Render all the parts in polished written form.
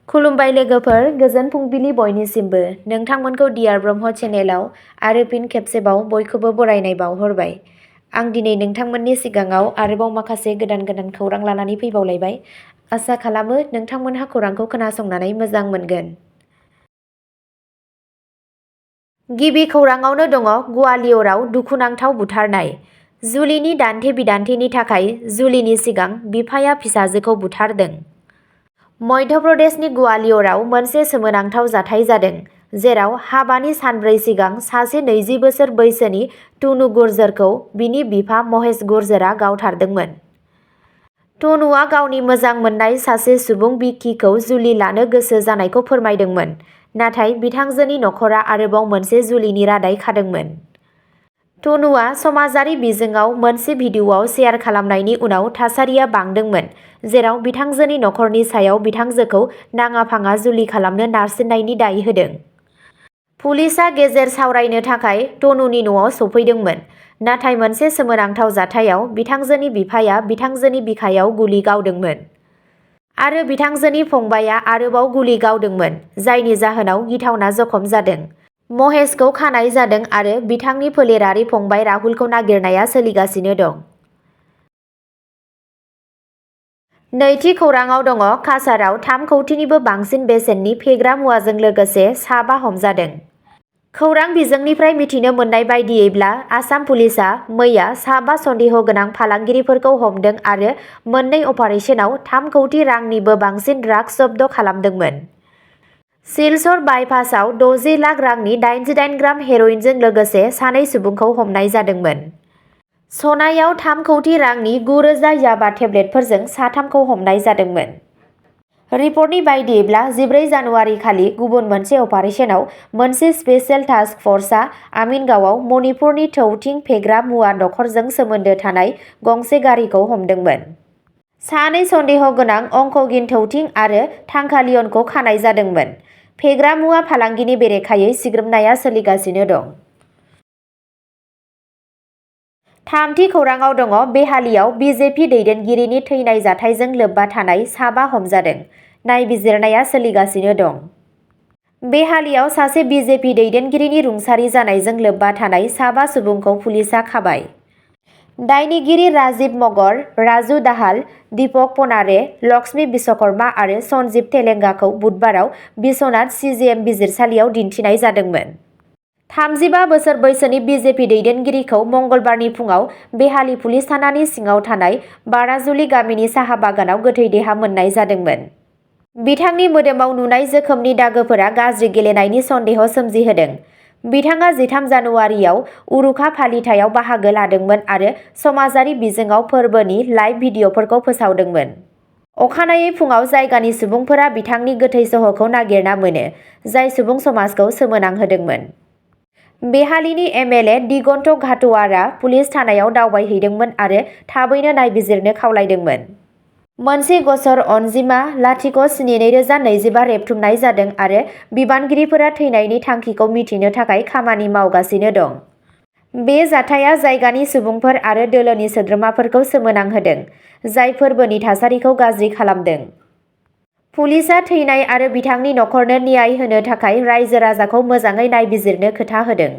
खुलुमबाय लोगोफोर, गोजोन फुंबिलि बयनिसिमबो। नोंथांमोनखौ डियार ब्रह्म चेनेलाव आरो फिन खेबसेबाव बयखौबो बरायनाय बावहरबाय। आं दिनै नोंथांमोननि सिगाङाव आरोबाव माखासे गोदान खौरां लानानै फैबावलायबाय। आसा खालामो नोंथांमोनहा खौरांखौ खोनासंनानै मोजां मोनगोन। गिबि खौराङावनो दङ गुवालियराव दुखुनांथाव बुथारनाय। जुलिनि दान्थे बिदान्थेनि थाखाय जुलिनि सिगां बिफाया फिसाजोखौ बुथारदों। मध्य प्रदेशनि गुवालियराव मोनसे सोमोनांथाव जाथाय जादों, जेराव हाबानि सानब्रै सिगां सासे 20 बोसोर बैसोनि टुनु गुर्जरखौ बिनि बिफा महेश गुर्जरा गावथारदोंमोन। टुनुआ गावनि मोजां मोननाय सासे सुबुं बिक्कीखौ जुलि लानो गोसो जानायखौ फोरमायदोंमोन, नाथाय बिथांजोनि नखरा आरोबाव मोनसे जुलिनि रादाय खादोंमोन। टुनुआ समाजारि बिजोङाव मोनसे भिडिअ'आव शेयार खालामनायनि उनाव थासारिया बांदोंमोन, जेराव बिथांजोनि नखरनि सायाव बिथांजोखौ नाङा-फाङा जुलि खालामनो नारसिननायनि दाय होदों। पुलिसआ गेजेर सावरायनो थाखाय टुनुनि न'आव सौफैदोंमोन, नाथाय मोनसे सोमोनांथाव जाथायाव बिथांजोनि बिफाया बिथांजोनि बिखायाव गुलि गावदोंमोन आरो बिथांजोनि फंबायआ आरोबाव गुलि गावदोंमोन, जायनि जाहोनाव गिथावना जखम जादों। महेशखौ खानाय जादों आरो बिथांनि फोलेरारि फंबाय राहुलखौ नागिरनाया सोलिगासिनो दं। नैथि खौराङाव दङ काछाराव 3 कौटिनिबो बांसिन बेसेननि फेग्रा मुवाजों लोगोसे साबा हमजादों। खौरां बिजोंनिफ्राय मिथिनो मोननाय बायदियैब्ला आसाम पुलिसआ मैया साबा सन्देह गोनां फालांगिरिफोरखौ हमदों आरो मोननै अपारेशनाव 3 कौटि रांनिबो बांसिन ड्राग्स जब्द खालामदोंमोन। सिलचर बाइपासआव 60 लाख रांनि 88 ग्राम हेर'इनजों लोगोसे सानै सुबुंखौ हमनाय जादोंमोन। सनायाव 3 कौटि रांनि 9,000 याबा टेब्लेटफोरजों साथामखौ हमनाय जादोंमोन। रिपर्टनि बायदियैब्ला 14 जानुवारि खालि गुबुन मोनसे अपारेशनाव मोनसे स्पेशेल टास्क फर्सआ आमिनगावआव मणिपुरनि थौथिं फेग्रा मुवा दखरजों सोमोन्दो थानाय गंसे गारिखौ हमदोंमोन। सानै सन्देह गोनां अंकगिन थौथिं आरो थांखालियनखौ खानाय जादोंमोन। फेग्रा मुवा फालांगिनि बेरेखायै सिग्रोमनाया सोलिगासिनो दं। थामथि खौराङाव दङ बेहालीयाव बिजेपि दैदेनगिरिनि थैनाय जाथायजों लोब्बा थानाय साबा हमजादों। नायबिजिरनाया सोलिगासिनो दं। बेहालीयाव सासे बिजेपि दैदेनगिरिनि रुंसारि जानायजों लोब्बा थानाय साबा सुबुंखौ पुलिसआ खाबाय। दायनिगिरि राजीव मगर, राजु दाहाल, दीपक पनारे, लक्ष्मी विश्वकर्मा आरो सन्जीब तेलेंगाखौ बुधबाराव बिश्वनाथ सिजिएम बिजिरसालियाव दिन्थिनाय जादोंमोन। 35 बोसोर बैसोनि बिजेपि दैदेनगिरिखौ मंगलबारनि फुङाव बेहाली पुलिस थानानि सिङाव थानाय बाराजुलि गामिनि साहा बागानाव गोथै देहा मोननाय जादोंमोन। बिथांनि मोदोमाव नुनाय जोखोमनि दागोफोरा गाज्रि गेलेनायनि सन्देह सोमजिहोदों। बिथाङा 13 जानुवारियाव उरुखा फालिथायाव बाहागो लादोंमोन आरो समाजारि बिजोङाव फोरबोनि लाइभ भिडिअफोरखौ फोसावदोंमोन। अखानायै फुङाव जायगानि सुबुंफोरा बिथांनि गोथै सह'खौ नागिरना मोनो, जाय सुबुं समाजखौ सोमोनांहोदोंमन। बेहालीनि एमएलए दिगन्त घाट'वारआ पुलिस थानायाव दावबायहैदोंमोन आरो थाबैनो नायबिजिरनो खावलायदोंमोन। मोनसे गसर अनजिमा 07/2025 रेबथुमनाय जादों आरो बिबानगिरिफोरा थैनायनि थांखिखौ मिथिनो थाखाय खामानि मावगासिनो दं। बे जाथाया जायगानि सुबुंफोर आरो दोलोनि सोद्रोमाफोरखौ सोमोनांहोदों, जाय फोरबोनि थासारिखौ गाज्रि खालामदों। पुलिसआ थैनाय आरो बिथांनि नखरनो न्याय होनो थाखाय रायजो-राजाखौ मोजाङै नायबिजिरनो खोथा होदों।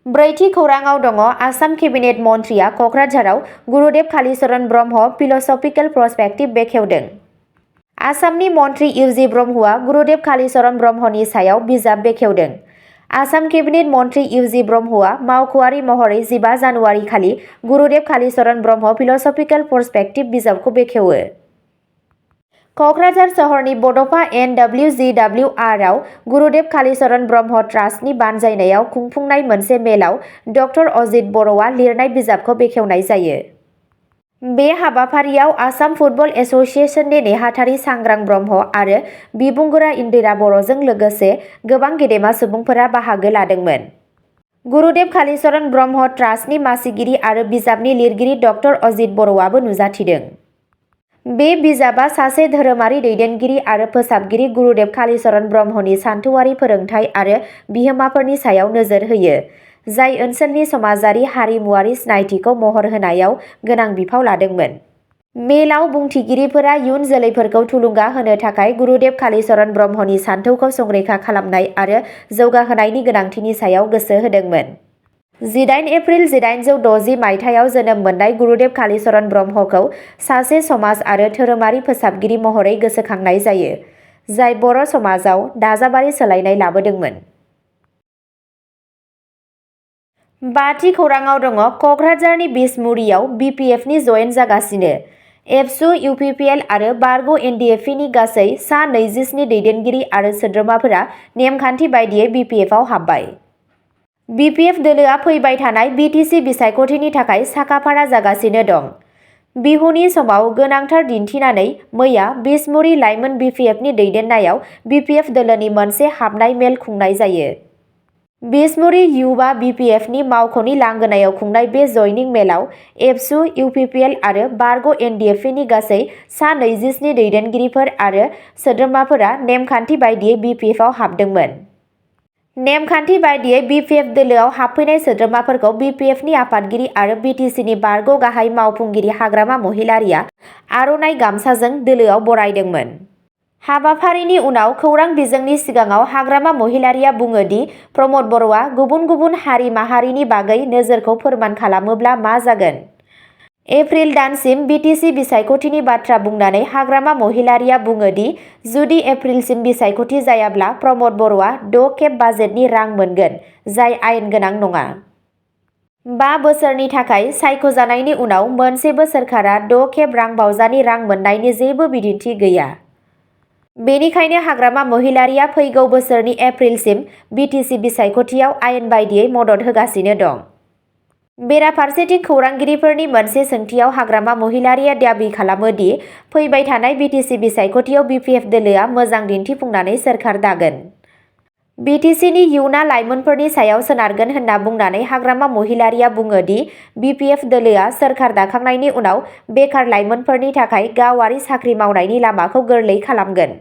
ब्रैथि खौराङाव दङ आसाम केबिनेट मन्थ्रिया कक्राझाराव गुरुदेव कालीचरण ब्रह्म फिलसफिकेल पर्सपेक्टिभ बेखेवदों। आसामनि मन्थ्रि इउजि ब्रह्मआ गुरुदेव कालीचरण ब्रह्मनि सायाव बिजाब बेखेवदों। आसाम केबिनेट मन्थ्रि इउजि ब्रह्मआ मावख'आरि महरै 15 जानुवारि खालि गुरुदेव कालीचरण ब्रह्म फिलसफिकेल पर्सपेक्टिभ बिजाबखौ बेखेवो। कक्राझार सहरनि बड'फा NWGWR आव गुरुदेव कालीचरण ब्रह्म ट्रास्टनि बानजायनायाव खुंफुंनाय मोनसे मेलाव ड अजित बर'आ लिरनाय बिजाबखौ बेखेवनाय जायो। बे हाबाफारियाव आसाम फुटबल एस'सिएशननि नेहाथारि सांग्रां ब्रह्म आरो बिबुंगोरा इन्दिरा बर'जों लोगोसे गोबां गेदेमा सुबुंफोरा बाहागो लादोंमोन। गुरुदेव कालीचरण ब्रह्म ट्रास्टनि मासिगिरि आरो बिजाबनि लिरगिरि ड अजित बर'आबो नुजाथिदों। बे बिजाबा सासे धोरोमारि दैदेनगिरि आरो फोसाबगिरि गुरुदेव कालीचरण ब्रह्मनि सानथौआरि फोरोंथाय आरो बिहोमाफोरनि सायाव नोजोर होयो, जाय ओनसोलनि समाजारि हारिमुआरि सिनायथिखौ महर होनायाव गोनां बिफाव लादोंमोन। मेलाव बुंथिगिरिफोरा इयुन जोलैफोरखौ थुलुंगा होनो थाखाय गुरुदेव कालीचरण ब्रह्मनि सान्थौखौ संरैखा खालामनाय आरो जौगाहोनायनि गोनांथिनि सायाव गोसो होदोंमोन। 18 एप्रिल 1860 मायथाइयाव जोनोम मोननाय गुरुदेव कालीचरण ब्रह्मखौ सासे समाज आरो धोरोमारि फोसाबगिरि महरै गोसोखांनाय जायो, जाय बर' समाजाव दाजाबारि सोलायनाय लाबोदोंमोन। बाथि खौराङाव दङ क'क्राझारनि बिसमुरियाव BPFनि जयेन्ट जागासिनो। एबसु, UPPL आरो बारग' NDFनि गासै सा 27 दैदेनगिरि आरो सोद्रोमाफोरा नेमखान्थि बायदियै BPFआव हाबबाय। BPF दोलोआ फैबाय थानाय BTC बिसायख'थिनि थाखाय साखाफारा जागासिनो दं। बिहुनि समाव गोनांथार दिन्थिनानै मैया बिसमुरि लाइमोन BPFनि दैदेननायाव BPF दोलोनि मोनसे हाबनाय मेल खुंनाय जायो। बिसमुरि युवा BPFनि मावख'नि लांगोनायाव खुंनाय बे जयनिं मेलाव एबसु, UPPL आरो बारग' NDFनि गासै सा 27 दैदेनगिरिफोर आरो सोद्रोमाफोरा नेमखान्थि बायदियै BPFआव हाबदोंमोन। नेमखान्थि बायदियै BPF दोलोआव हाबफैनाय सोद्रोमाफोरखौ BPFनि आफादगिरि आरो BTCनि बारग' गाहाय मावफुंगिरि हाग्रामा महिलारीया आर'नाइ गामसाजों दोलोआव बरायदोंमोन। हाबाफारिनि उनाव खौरां बिजोंनि सिगाङाव हाग्रामा महिलारीया बुङो दि प्रमद बर'आ गुबुन गुबुन हारि माहारिनि बागै नोजोरखौ फोरमान खालामोब्ला मा जागोन? एप्रिल दानसिम BTC बिसायख'थिनि बाथ्रा बुंनानै हाग्रामा महिलारीया बुङो दि जुदि एप्रिलसिम बिसायख'थि जायाब्ला प्रमद बर'आ 6 खेब बाजेटनि रां मोनगोन, जाय आयेन गोनां नङा। 5 बोसोरनि थाखाय सायख'जानायनि उनाव मोनसेबो सोरखारा 6 खेब रां बावजानि रां मोननायनि जेबो बिदिन्थि गैया। बेनिखायनो हाग्रामा महिलारीया फैगौ बोसोरनि एप्रिलसिम BTC बिसायख'थियाव आयेन बायदियै मदद होगासिनो दं। बेराफारसेथिं खौरांगिरिफोरनि मोनसे सोंथियाव हाग्रामा महिलारीया दाबि खालामो दि फैबाय थानाय BTC बिसायख'थियाव BPF दोलोआ मोजां दिन्थिफुंनानै सोरखार दागोन। BTCनि इयुना लाइमोनफोरनि सायाव सोनारगोन होनना बुंनानै हाग्रामा महिलारीया बुङो दि BPF दोलोआ सोरखार दाखांनायनि उनाव बेकार लाइमोनफोरनि थाखाय गावारि साख्रि मावनायनि लामाखौ गोरलै खालामगोन।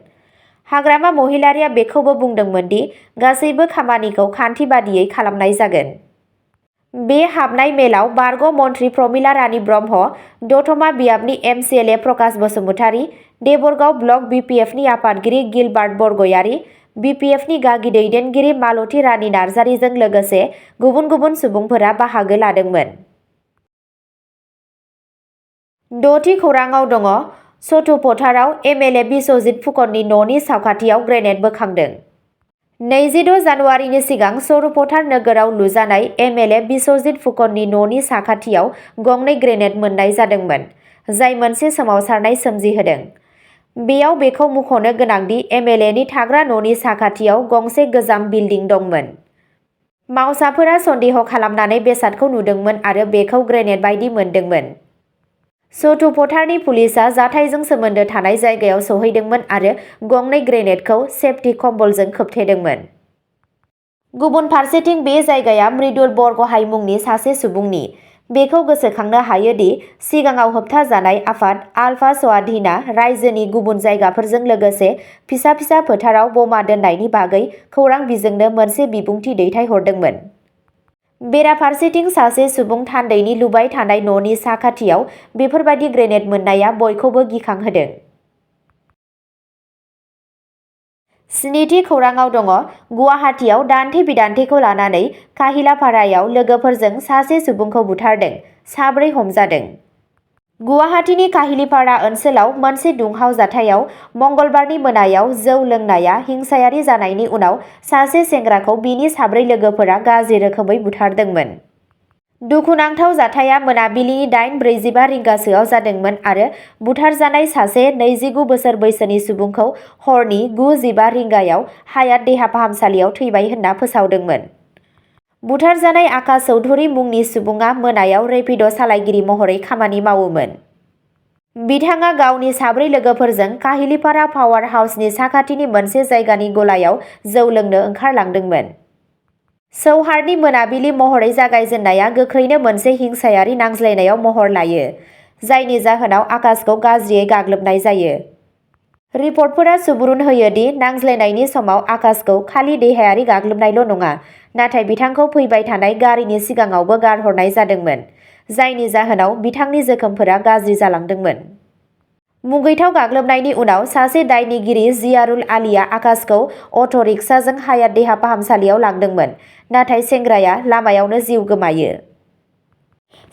हाग्रामा महिलारीया बेखौबो बुंदोंमोन दि गासैबो खामानिखौ खान्थि बादियै खालामनाय जागोन। बे हाबनाय मेलाव बारग' मन्थ्रि प्रमिला रानी ब्रह्म, दतमा बियाबनि MCLA प्रकाश बसुमतारी, देबरगाव ब्लक BPFनि आफादगिरि गिलबार्ट बरगयारी, BPFनि गागि दैदेनगिरि मालती रानी नार्जारीजों लोगोसे गुबुन गुबुन सुबुंफोरा बाहागो लादोंमोन। 6थि खौराङाव दङ सटु फोथाराव MLA बिस्वजित फुकननि न'नि सावखाथियाव ग्रेनेड बोखांदों। 22 जानुवारिनि सिगां सरुफोथार नोगोराव लुजानाय MLA बिस्वजित फुकननि न'नि साखाथियाव गंनै ग्रेनेड मोननाय जादोंमोन, जाय मोनसे सोमावसारनाय सोमजिहोदों। बेयाव बेखौ मुंख'नो गोनांदि MLAनि थाग्रा न'नि साखाथियाव गंसे गोजाम बिल्डिं दंमोन। मावसाफोरा सन्देह खालामनानै बेसादखौ नुदोंमोन आरो बेखौ ग्रेनेड बायदि मोनदोंमोन। सटु फोथारनि पुलिसआ जाथायजों सोमोन्दो थानाय जायगायाव सौहैदोंमोन आरो गंनै ग्रेनेडखौ सेफटि कम्बलजों खोबथेदोंमोन। गुबुन फारसेथिं बे जायगाया मृदुल बरग'हाइ मुंनि सासे सुबुंनि। बेखौ गोसोखांनो हायोदि सिगाङाव होबथाजानाय आफाद आलफा स्वाधीनआ रायजोनि गुबुन जायगाफोरजों लोगोसे फिसा फिसा फोथाराव बमा दोननायनि बागै खौरां बिजोंनो मोनसे बिबुंथि दैथायहरदोंमोन। बेराफारसेथिं सासे सुबुं थान्दैनि लुबाय थानाय न'नि साखाथियाव बेफोरबादि ग्रेनेड मोननाया बयखौबो गिखांहोदों। 7थि खौराङाव दङ गुवाहाटीआव दान्थे बिदान्थेखौ लानानै काहिलापारायाव लोगोफोरजों सासे सुबुंखौ बुथारदों, 4 हमजादों। गुवाहाटीनि काहिलिपारा ओनसोलाव मोनसे दुंहाव जाथायाव मंगलबारनि मोनायाव जौ लोंनाया हिंसायारि जानायनि उनाव सासे सेंग्राखौ बिनि 4 लोगोफोरा गाज्रि रोखोमै बुथारदोंमोन। दुखुनांथाव जाथाया मोनाबिलिनि 8:45 रिंगासोआव जादोंमोन आरो बुथारजानाय सासे 29 बोसोर बैसोनि सुबुंखौ हरनि 9:15 रिंगायाव हायात देहा फाहामसालियाव थैबाय होनना फोसावदोंमोन। बुथारजानाय आकाश चौधुरी मुंनि सुबुङा मोनायाव रेपिड' सालायगिरि महरै खामानि मावोमोन। बिथाङा गावनि 4 लोगोफोरजों काहिलिपारा पावार हाउसनि साखाथिनि मोनसे जायगानि गलायाव जौ लोंनो ओंखारलांदोंमोन। सौहार्दनि मोनाबिलि महरै जागायजेननाया गोख्रैनो मोनसे हिंसायारि नांज्लायनायाव महर लायो, जायनि जाहोनाव आकाशखौ गाज्रियै गाग्लोबनाय जायो। रिपर्टफोरा सुबुरुन होयो दि नांज्लायनायनि समाव आकाशखौ खालि देहायारि गाग्लोबनायल' नङा, नाथाय बिथांखौ फैबाय थानाय गारिनि सिगाङावबो गारहरनाय जादोंमोन, जायनि जाहोनाव बिथांनि जोखोमफोरा गाज्रि जालांदोंमोन। मुगैथाव गाग्लोबनायनि उनाव सासे दायनिगिरि जियारुल आलीआ आकाशखौ अट' रिक्साजों हायात देहा फाहामसालियाव लांदोंमोन, नाथाय सेंग्राया लामायावनो जिउ गोमायो।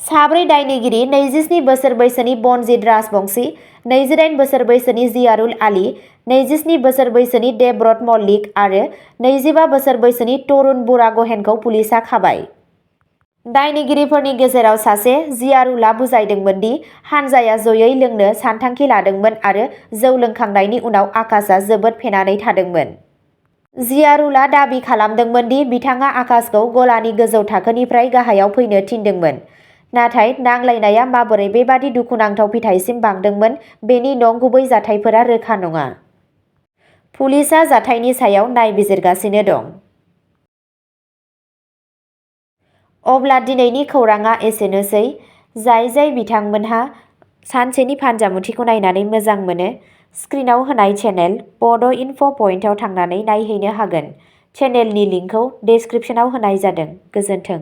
साब्रै दायनिगिरि 27 बोसोर बैसोनि बनजित राजबंशी, 28 बोसोर बैसोनि जियारुल आली, 27 बोसोर बैसोनि देबव्रत मल्लिक आरो 25 बोसोर बैसोनि तरुण बुरागहेनखौ पुलिसआ खाबाय। दायनिगिरिफोरनि गेजेराव सासे, जियारुलआ बुजायदोंमोन दि हानजाया जयै लोंनो सानथांखि लादोंमोन आरो जौ लोंखांनायनि उनाव आकाशआ जोबोद फेनानै थादोंमोन। जियारुलआ दाबि खालामदोंमोन दि बिथाङा आकाशखौ गलानि गोजौ थाखोनिफ्राय गाहायाव फैनो थिनदोंमोन, नाथाय नांलायनाया माबोरै बेबादि दुखुनांथाव फिथायसिम बांदोंमोन बेनि नंगुबै जाथायफोरा रोखा नङा। पुलिसआ जाथायनि सायाव नायबिजिरगासिनो दं। अब्ला दिनैनि खौरांआ एसेनोसै। जाय बिथांमोनहा सानसेनि फानजामुथिखौ नायनानै मोजां मोनो, स्क्रिनाव होनाय चेनेल बड' इनफ' पइन्टआव थांनानै नायहैनो हागोन। चेनेलनि लिंकखौ डेस्क्रिप्शनाव होनाय जादों। गोजोन्थों।